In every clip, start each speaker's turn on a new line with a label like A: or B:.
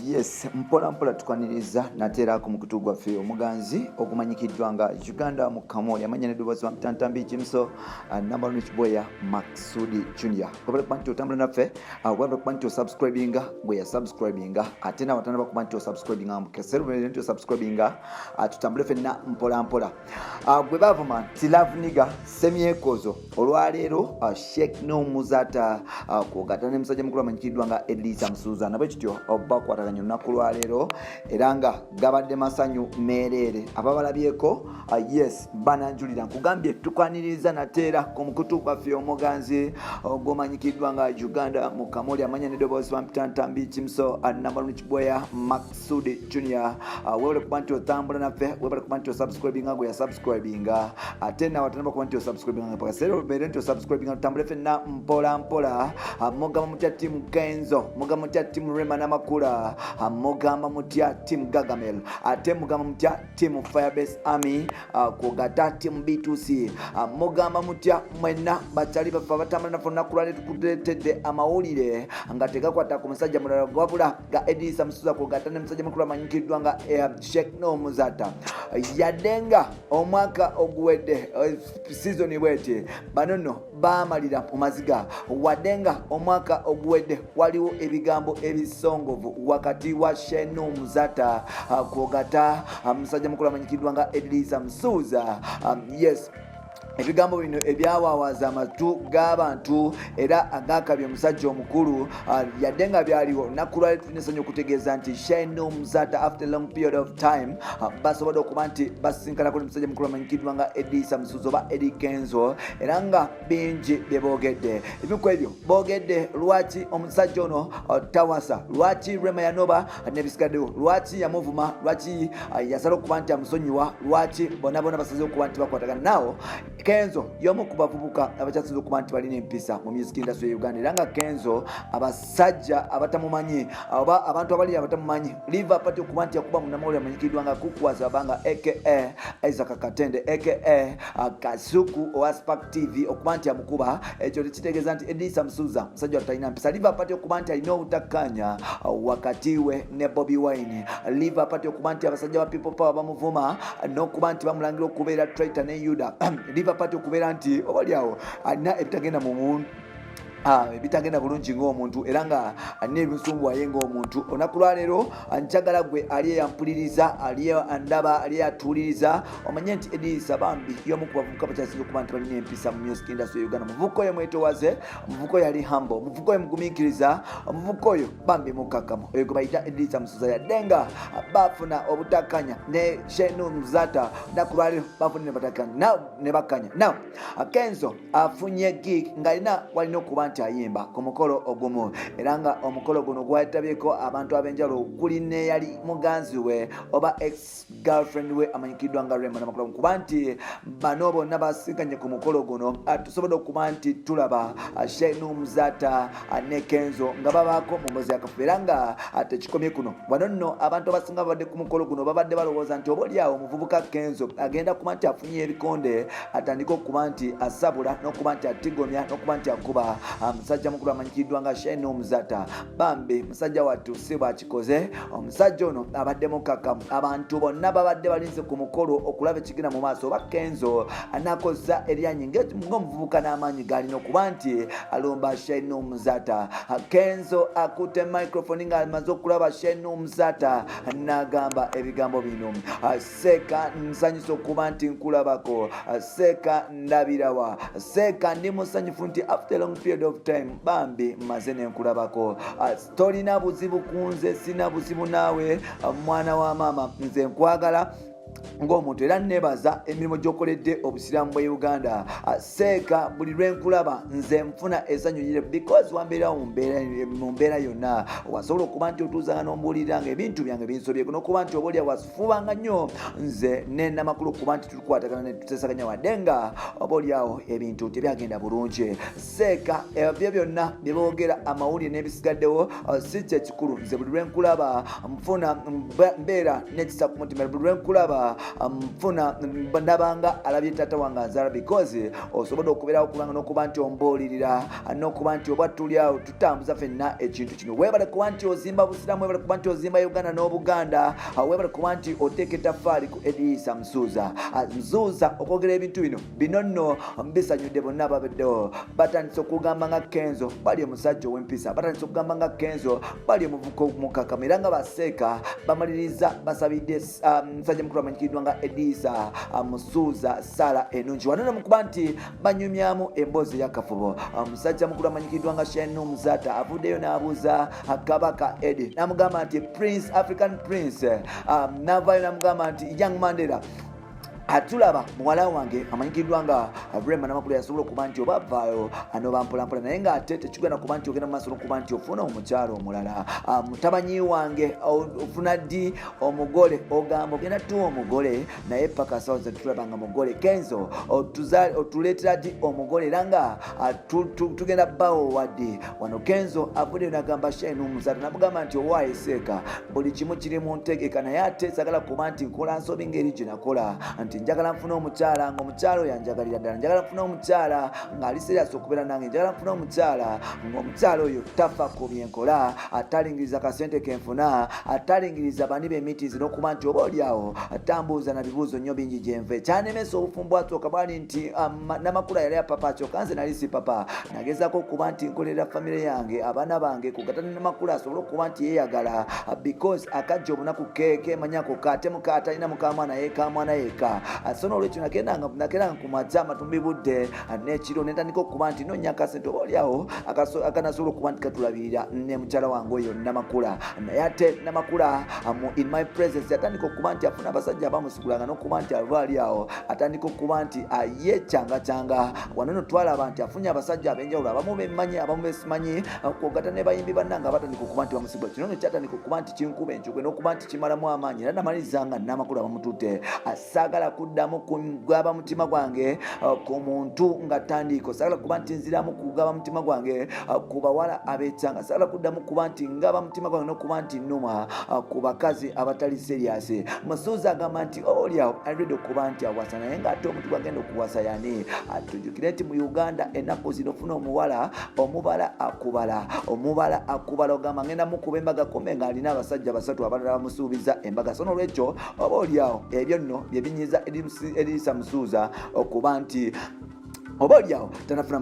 A: Yes, mpola mpola tukwaniriza nateera ku mukutu gwaffe omuganzi ogumanyikiddwa nga Uganda mu Kamoli, amanya n'eddoboozi wa Mtantambi Jimso, number one boya Maksudi Junior. Webale kuba nti otambula naffe, webale kuba nti osubscribinga gwe yasubscribinga, ate nawe atanaba kuba nti osubscribinga mukeserubeere nti osubscribinga, tutambule fenna mpola mpola. Gwe bavuma nti love nigga semyekozo, olwaleero Sheikh Nomuzata kwogata ne musajja mukulu amanyikiddwa nga Edrisa Musuuza, nabwe kityo bakwataganya olunaku lwaleero, era nga gabadde masanyu meereere. Ababalabyeko, yes, bananjulira. Nkugambye tukwaniriza nateera ku mukutu gwaffe omuganzi ogumanyikiddwa nga Uganda mu Kamoli, amanya neddoboozi wa Mpitantambi Kimso, Nambalunikiboya Maksudi Junior. Webale kuba nti otambula naffe, webale kuba nti osubscribinga gwe yasubscribinga, ate nawe atanaba kuba nti osubscribinga paka seera obeere nti osubscribinga, tutambule fenna mpola mpola. Mugamba mutya team Kenzo? Mugamba mutya team Rema Namakula? Mugamba mutya team Gagamel? Ate mugamba mutya team Firebase Army, kwogata team B2C? Mugamba mutya mwenna bakyali baffe abatambula naffe? Olunaku lwali tukuleetedde amawulire nga tegakwata ku musajja mulala wabula ga Edrisa Musuuza kwogata ne musajja mukulu amanyikiddwa nga Sheikh Nomuzata. Yadde nga omwaka oguwedde, season bweti, bano nno baamalira mu maziga. Wadde nga omwaka oguwedde waliwo ebigambo ebisongovu wakati wa Sheikh Nomuzata kwogata musajja mukulu amanyikiddwa nga Edrisa Musuuza, yes, ebigambo bino ebyawawaza amatu g'abantu era agakabye omusajja omukulu, yadde nga byaliwo, olunaku lwali tulina essanyu okutegeeza nti Sheikh Muzata, after a long period of time, basobodde okuba nti basisinkanako ne musajja mukulu amanyikiddwa nga Edrisa Musuuza oba Eddy Kenzo, era nga bingi bye boogedde. Ebimu ku ebyo boogedde, lwaki omusajja ono tawasa, lwaki Rema yanoba nebisigaddewo, lwaki yamuvuma, lwaki yasala okuba nti amusonyiwa, lwaki bonna bonna basaze okuba nti bakwatagana. Naawo Kenzo y'omu ku bavubuka abakyasinze okuba nti balina empisa mu music industry ya Uganda, era nga Kenzo abasajja abatamumanyi oba abantu abali abatamumanyi, live apart okuba nti yakuba munnamawulire amanyikiddwa nga Kukwasa Abanga, aka Isaac Katende, aka Kasuku owa Spark TV, okuba nti amukuba, ekyo tekitegeeza nti Edrisa Musuuza musajja watalina mpisa. Live apart okuba nti alina obutakkaanya wakati we ne Bobi Wine, live apart okuba nti abasajja ba People Power bamuvuma n'okuba nti bamulangira okubeera traitor ne Yuda, live apart okubeera nti oba oliawo alina ebitagenda mu muntu, ebitagenda bulungi ng'omuntu, era nga alina ebisumbuwaye ng'omuntu. Olunaku lwaleero njagala gwe ali eyampuliriza, ali andaba, ali eyatuuliriza, omanye nti Edrisa bambi y'omu ku bavubuka bakyasinza okuba nti balina empisa mu music industry ya Uganda. Omuvubuka oyo mwetowaze, omuvubuka oyo ali humble, omuvubuka oyo mugumiikiriza, omuvubuka oyo bambi mukkakkamu, oyo gwe bayita Edrisa Musuuza. Yadde nga bafuna obutakanya ne Sheikh Muzata, olunaku lwaleero bafuna ne batakanya ne bakkanya. Now Kenzo afunye gig ng'alina walina okuba nti ayimba ku mukolo ogumu, era nga omukolo guno gwetabyeko abantu ab'enjawulo okuli neyali muganzi we oba ex girlfriend we amanyikiddwa nga Rema Namakula. Kuba nti bano bonna basinkanye ku mukolo guno, tusobodde okuba nti tulaba Sheikh Muzata ne Kenzo nga babaako mu mbozi yakafu, era nga tekikomye kuno. Wano nno abantu abasinga babadde ku mukolo guno babadde balowooza nti oba oliawo omuvubuka Kenzo agenda kuba nti afunye ebikonde, atandike okuba nti asabula n'okuba nti atigomya n'okuba nti akuba musajja mukulu amanyikiddwa nga Sheikh Muzata. Bambi musajja wattu si bwakikoze. Omusajja ono abadde mukakamu. Abantu bonna babadde balinze ku mukolo okulaba ekigenda mu maaso, oba Kenzo anakozesa eryanyi ng'omuvubuka n'amaanyi galina okuba nti alumba Sheikh Muzata. Kenzo akutte microphone ng'amaze okulaba Sheikh Muzata n'agamba ebigambo bino: "Seeka, nsanyusa okuba nti nkulabako. Seeka, ndabirawa. Seeka, ndi musanyufu nti after a long period of time bambi maze nenkulabako. Tolina buzibu ku nze, sina buzibu naawe, mwana wa maama. Nze nkwagala ng'omuntu era nebaza emirimu gy'okoledde obusiraamu bwe Uganda. Seeka, buli lwenkulaba nze nfuna essanyu nyire because wambeerawo mu mbeera yonna. Wasobola okuba nti otuuzanga n'ombuulirira nga ebintu byange binsobyeko, n'okuba nti oba olya wasifubanga nnyo nze nenamakulu okuba nti tukwatagana ne tutesaganya, wadde nga oba oliawo ebintu tebyagenda bulungi. Seeka, ebyo byonna bye boogera, amawulire n'ebisigaddewo, si kyekikulu. Nze buli lwenkulaba nfuna mbeera n'ekisa ku mutima. Buli lwenkulaba nga nfuna ndabanga alabye taata wange anzaala, because osobola okubeerawo kubanga n'okuba nti ombuulirira n'okuba nti oba tuli awo tutambuza ffenna ekintu kino. Weebale kuba nti ozimba Busiraamu, weebale kuba nti ozimba Uganda n'Obuganda, weebale kuba nti oteeka ettaffaali ku Edrisa Musuuza. Musuuza okwogera ebintu bino bino nno mbisanyudde bonna ababaddewo. Batandise okugamba nga Kenzo bali omusajja ow'empisa, batandise okugamba nga Kenzo bali omuvuka omukakamu, era nga baseeka bamaliriza basabidde musajja mukulu amanyikiddwa nga Edrisa Musuuza Sara ennungi. Wano mukuba nti banyumyamu emboozi ey'akafubo, omusajja mukulu amanyikiddwa nga Shenu Muzata avuddeyo n'abuuza Kabaka Eddie n'amugamba nti Prince, African Prince, n'avaayo n'amugamba nti Young Mandela, atulaba muwala wange amanyikiddwa nga Rema Namakula yasobola okuba nti oba avaayo anoba mpolampola, naye ng'ate tekigenda kuba nti ogenda mu maaso n'okuba nti ofuna omukyalo omulala. Mutabanyi wange ofuna ddi omugole? Ogamba ogenda tuwa omugole, naye paka sawa ze tulaba nga mugole. Kenzo otuleetera ddi omugole? Era nga tugenda bbaawo wadde wano. Kenzo avuddeyo n'agamba Shine Muzata n'amugamba nti owaaye seeka, buli kimu kiri mu ntegeka, naye ate sagala kuba nti nkola nsobi ng'eri gye nakola, nti njagala nfune omukyala nga omukyala oyo anjagalira ddala, njagala nfune omukyala ng'ali serious okubeera nange, njagala nfune omukyala ng'omukyala oyo tafa ku byenkola, atalingiriza kasente kenfuna, atalingiriza bani b'emitizi, n'okuba nti oba oli awo atambuuza na bibuuzo nnyo bingi gyenva. Ekyanemesa obufumbo bwasooka bwali nti Namakula yali apapa, kyokka nze nali si papa. Nagezaako okuba nti nkolerera famire yange, abaana bange, kugata Namakula asobole okuba nti yeeyagala, because akajja obunaku kemanyako ate atalina mukamwana yekamwana yekka. So n'olwekyo nagendanga ku makya amatumbi budde n'ekiro nentandika okuba nti noonya akasente oba oliawo akanasobola okuba nti katulabirira ne mukyala wange oyo Namakula. Naye ate Namakula in my presence yatandika okuba nti afuna abasajja abamusigulanga n'okuba nti ava ali awo atandika okuba nti yekyangacanga. Wano no twalaba nti afunye abasajja ab'enjawulo, abamu bemmanyi, abamu besimanyi, kwogata ne bayimbi bannange abatandika okuba nti bamusigula. Kino no kyatandika okuba nti kinkuba enjugwe n'okuba nti kimalamu amaanyi, era namaliriza nga Namakula bamututte. Saagala kuddamu kugaba mutima gwange ku muntu nga tandiiko, saagala kuba nti nziramu kugaba mutima gwange ku bawala abeekyanga, saagala kuddamu kuba nti ngaba mutima gwange n'okuba nti nnuma ku bakazi abatali serious. Musuuza agamba nti oliawo already okuba nti awasa, naye ng'ate omuntu gwagenda okuwasa yani? Tujjukire nti mu Uganda ennaku zino ofuna omuwala omubala akubala, omubala akubala, ogamba ngenda mukuba embaga, kumbe ng'alina abasajja basatu abalala bamusuubiza embaga. So n'olwekyo oba oliawo ebyo nno bye binyiza Edrisa Musuuza okuba nti oba oliawo tanafuna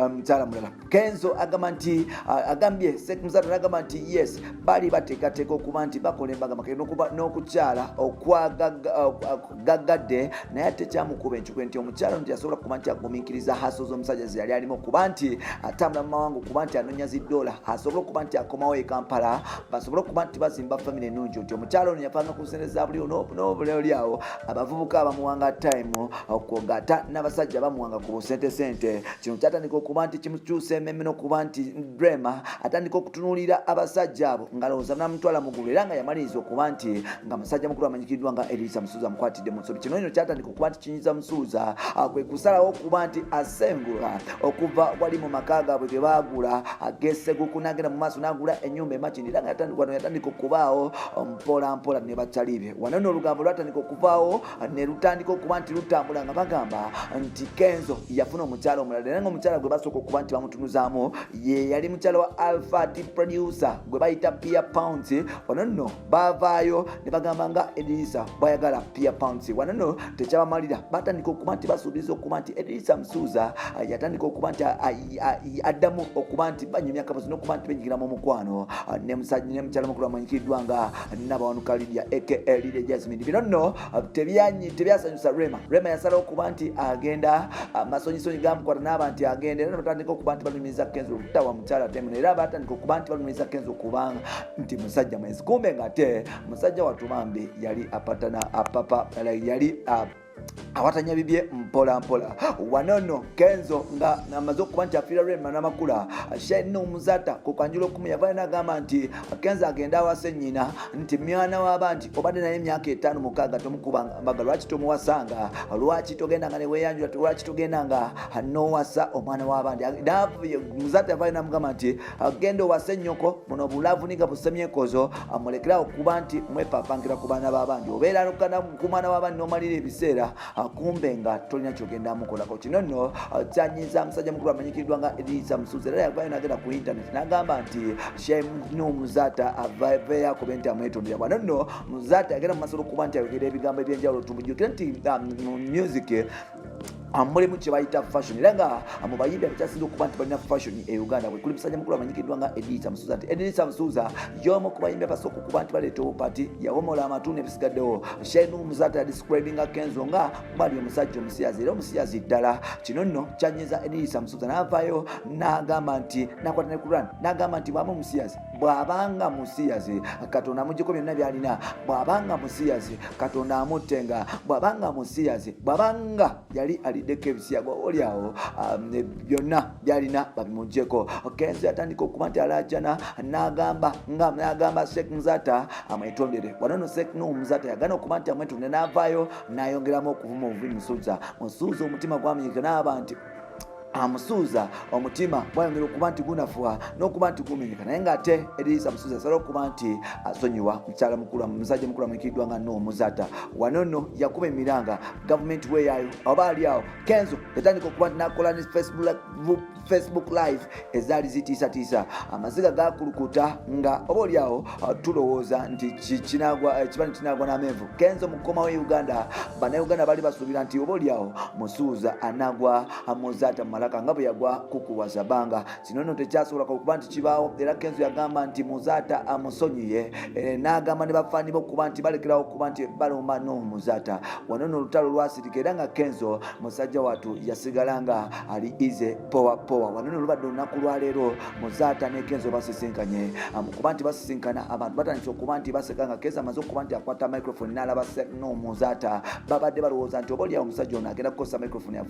A: mukyala mulala. Kenzo agamba nti agambye Sheikh Muzata n'agamba nti yes, baali bateekateeka okuba nti bakola embaga makere n'okukyala okwagaggadde, naye ate kyamukuba enkikwe nti omukyala nti yasobola kuba nti agumiikiriza hustle z'omusajja ze yali alimu, okuba nti atambula mu mawanga, okuba nti anoonya ziddoola asobole okuba nti akomawo e Kampala basobole okuba nti bazimba famire ennungi, nti omukyala ono yafanga ku ssente za buli n'obuli awo abavubuka abamuwanga time okwogata n'abasajja bamuwanga ku busente sente. Kino kyatandika okuba nti kimukyusa ememe n'okuba nti Rema atandika okutunuulira abasajja abo ng'alowooza namutwala mugulu, era nga yamaliriza okuba nti nga musajja mukulu amanyikiddwa nga Edrisa Musuuza amukwatidde mu nsobi. Kino eno kyatandika okuba nti kinyiza Musuuza, kwe kusalawo okuba nti asengula okuva wali mu maka gaabwe ge baagula ageseguku, n'agenda mu maaso n'agula ennyumba emakindi, era nga wano yatandika okubaawo mpola mpola ne bakyalibe. Wano nno olugambo lwatandika okuvaawo ne lutandika okuba nti lutambula nga bagamba nti Kenzo yafuna omukyala omulala, era nga omukyala gwe basooka okuba nti bamutunuzaamu ye yali mukyala wa Alpha producer gwe bayita Pia Pounds. Wano nno baavaayo ne bagamba nga Edrisa bwayagala Pia Pounds. Wano nno tekyabamalira, batandika okuba nti basuubiza okuba nti Edrisa Musuuza yatandika okuba nti addamu okuba nti banyumya akabozi n'okuba nti benyigira mu mukwano ne mukyala mukulu amanyikiddwa nga Nabawanuka Lydia aka Lydia Jasmine. Bino nno tebyasanyusa Rema. Rema yasalawo okuba nti agenda, amasonyisonyi gamukwata n'aba nti agenda, era batandika okuba nti balumiza Kenzo olutawa mukyala temuno, era batandika okuba nti balumiza Kenzo kubanga nti musajja mwenzi, kumbe ng'ate musajja wattu bambi yali apatana apapa yali Awatanya bibye mpola mpola. Wanono Kenzo nga amaze okuba nti afiira Rema Namakula, Shaina Omuzata ku kwanjula okumu yavayo nagamba nti Kenzo agenda awase nnyina, nti mwana waba nti obadde naye emyaka 5 6 tomukuba mbaga, lwaki tomuwasanga, lwaki togendanga neweyanjula, lwaki togendanga nowasa omwana w'abandi? Muzata yavayo namugamba nti genda owase nnyoko, buno bulavu niga busemyekozo, amulekerawo kuba nti mwepapangira ku baana b'abandi, obeera ku mwana w'abandi n'omalira ebiseera, kumbe nga tolina kyogenda mukolako. Kino nno kyanyiza musajja mukulu amanyikiddwa nga Edrisa Musuuza, era yavayo nagenda ku internet n'agamba nti Shenu Muzata aveeyo akobe nti amwetondera. Bwano nno Muzata yagenda mu maaso okuba nti ayogera ebigambo ebyenjawulo. Tumujjukire nti mu music mulimu kye bayita fashion, era nga mu bayimbi abakyasinza okuba nti balina fashion e Uganda bwe kuli musajja mukulu amanyikiddwa nga Edrisa Musuuza, nti Edrisa Musuuza y'omu ku bayimbi abasooka okuba nti baleeta obupati, yawomola amatu n'ebisigaddewo. Shenu Muzata yadescribinga Kenzo nga bali omusajja omusiyazi, era omusiyazi ddala. Kino nno kyanyiza Edrisa Musuuza, n'avaayo n'agamba nti nakwata ne Quran, n'agamba nti bw'aba omusiyazi, bw'abanga musiyazi, Katonda amuggyeko byonna by'alina, bw'abanga musiyazi, Katonda amuttenga, bw'abanga musiyazi, bw'abanga yali aliddeko ebisiyago oli awo, byonna byalina babimuggyeko. Kenzo yatandika okuba nti alajana, n'agamba nga n'agamba Sheikh Muzata amwetondere. Wano no Sheikh no Muzata yagana okuba nti amwetondere, n'avaayo n'ayongeramu okuvuma obuvi Musuuza. Musuuza omutima gwamenyeka, n'aba nti amusuuza omutima gwayongera okuba nti gunafuwa n'okuba nti gumenyeka, naye ng'ate Edrisa Musuuza asobola okuba nti asonyiwa mukyala mukulu, musajja mukulu amanyikiddwa nga Noomuzata. Wano nno yakuba emiranga gavumenti weeyayo oba ali awo. Kenzo yatandika okuba nti nakola ne Facebook Live ezaali zitiisatiisa, amaziga gakulukuta nga oba oli awo tulowooza nti kiba kinagwa n'amenvu. Kenzo mukomawo e Uganda, Bannayuganda baali basuubira nti oba oli awo Musuuza anagwa Muzata mumalaka nga bwe yagwa kukuwaza bbanga. Kino nno tekyasobola okuba nti kibaawo, era Kenzo yagamba nti Muzata amusonyiye, n'agamba ne bafaani be okuba nti balekerawo okuba nti balumba n'Omuzata. Wano nno olutalo lwasirika, era nga Kenzo musajja wattu yasigala nga ali easy power power. Wano nno lubadde olunaku lwaleero Muzata ne Kenzo basisinkanye. Kuba nti basisinkana, abantu batandise okuba nti baseka nga Kenzo amaze okuba nti akwata microphone n'alaba n'Omuzata. Babadde balowooza nti oba oliawo omusajja ono agenda kukozesa microphone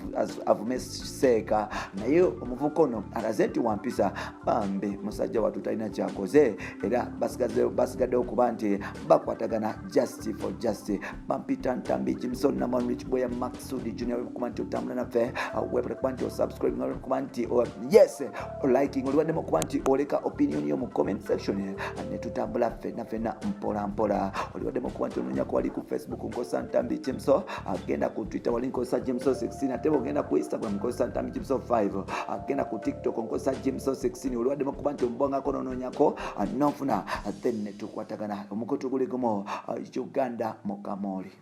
A: avume seeka, naye omuvubuka ono alaze nti wampisa, bambi musajja wattu talina kyakoze, era basigaddewo kuba nti bakwatagana just for just. Bampita Ntambi Jimson, number rich boy Maxud Junior. Kuba nti otambula naffe, webale kuba nti osubscribe, kuba nti yes liking, oliwaddemu okuba nti oleka opinion yo mu comment section ne tutambula ffenna ffenna mpola mpola. Oliwaddemu okuba nti onoonyako wali ku Facebook, nkozesa Ntambi Jimso. Agenda ku Twitter, wali nkozesa Jimso 16. Ate bwogenda ku Instagram, nkozesa Ntambi Jimso 5. Agenda ku TikTok, nkozesa Jimso 16. Oliwaddemu okuba nti ombongako nonoonyako nonfuna, then ne tukwatagana. Omukutu guli gumu, Uganda Mukamoli.